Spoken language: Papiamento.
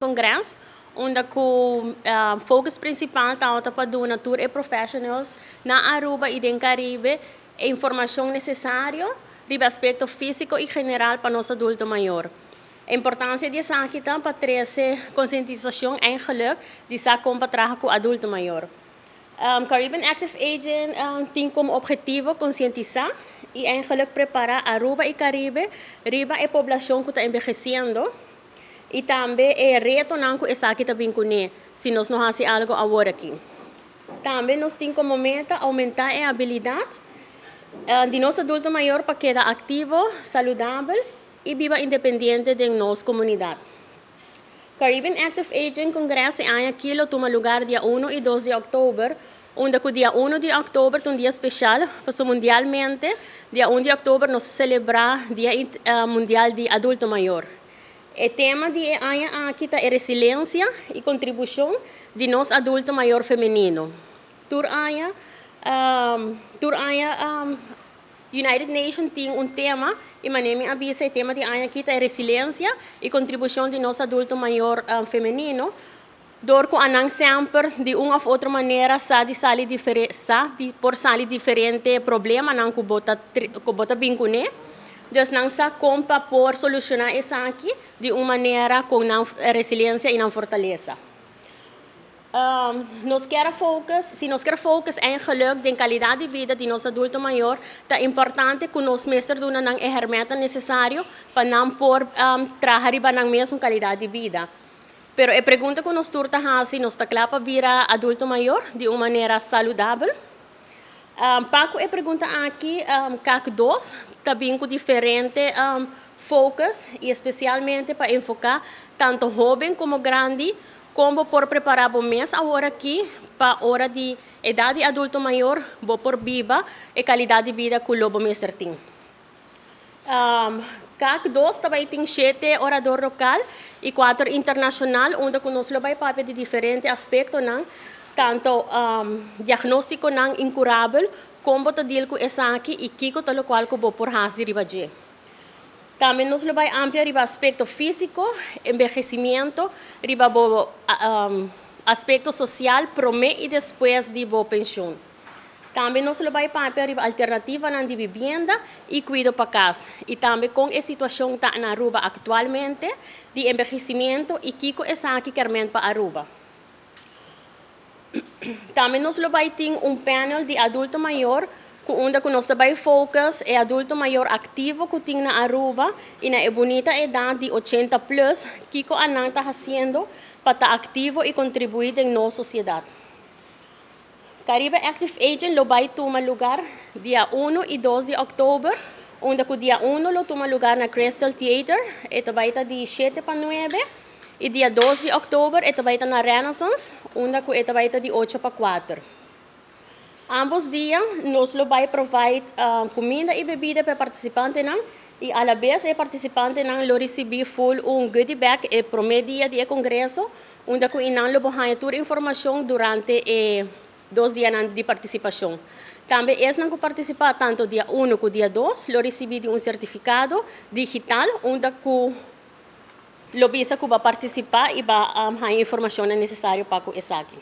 Congresso, unda cu focus principal ta pa duna tur e professionals na Aruba y den Caribe informacion necesario di aspecto fisico y general pa nos adulto mayor. E importancia di esaki ta pa trece concientisacion eigenlijk di sa con pa traha cu adulto mayor. Caribbean Active Aging tin como obhetivo concientisa y eigenlijk prepara Aruba y Caribe riba e poblacion cu ta enveheciendo y tambe e retonan cu esaki ta bin cune si nos no haci algo awor aki. Tambe nos tin como meta aumenta e habilidad di nos adulto mayor pa keda activo, saludabel y biba independiente den nos comunidad. Caribbean Active Aging Congress aki lo tuma luga dia 1 y 2 di october, unda cu dia 1 di october ta un dia special, pasobra mundialmente, dia 1 di october nos ta celebra Dia Mundial di Adulto Mayor. E tema di e aña aki ta resiliencia y contribucion di nos adulto mayor femenino. Tur aña United Nations tin un tema y manera mi a bisa, e tema di aña aki ta resiliencia y contribucion di nos adulto mayor femenino. Door cu nan semper di un of otro manera sa di sali diferente, sa di por sali diferente problemanan cu bo ta bin cune. Dus nan sa con pa por soluciona esaki di un manera cu nan resiliencia y nan fortalesa. Nos kier focus, si nos kier focus eigenlijk den calidad di bida di nos adulto mayor, ta importante cu nos mester duna nan e herramienta necesario pa nan por traha riba nan mes calidad di bida. Pero e pregunta cu nos tur ta hasi: nos ta cla pa bira adulto mayor di un manera saludabel? Pa e pregunta aki, CAC 2 ta bin cu diferente focus y especialmente pa enfoca tanto hoben como grandi con por prepara bo mes awor aki pa ora di edad di adulto mayor bo por biba e calidad di bida cu lo bo mester tin. CAC 2 tambe tin 7 orador local y 4 internacional, unda cu nos lo bay papia di diferente aspectonan, tanto diagnosticonan incurabel, con ta deal cu esaki y kico ta locual cu bo por hasi riba dje. Tambe nos lo bay amplia riba aspecto fisico, envehecimento, riba bo aspecto social, prome y despues di bo pensioen. Tambe nos lo bay papia riba alternativanan di vivienda y cuido pa cas. Y tambe con e situacion ta na Aruba actualmente di envehecimento y kico esaki kiermen pa Aruba. Tambe nos lo bay tin un panel di adulto mayor, cu unda cu nos ta bay focus e adulto mayor activo cu tin na Aruba y na e bunita edad di 80 plus, kico nan ta haciendo pa ta activo y contribui den nos sociedad. Caribe Active Aging lo bay tuma luga dia 1 y 2 di october, unda cu dia 1 lo tuma luga na Crystal Theater, e ta bay ta di 7 pa 9, y dia 2 di october e ta bay ta na Renaissance, unda cu e ta bay ta di 8 pa 4. Ambos dia nos lo bay provide cuminda y bebida pa participantenan y a la vez e participantenan lo ricibi full un goodie bag e prome dia di congreso, unda cu nan lo haya tur informacion durante e 2 dianan di participacion. Tambe esnan cu participa tanto dia 1 como dia 2 lo ricibi un certificado digital unda cu lo bisa cu bo a participa y bo a haya informacion necesario pa esaki.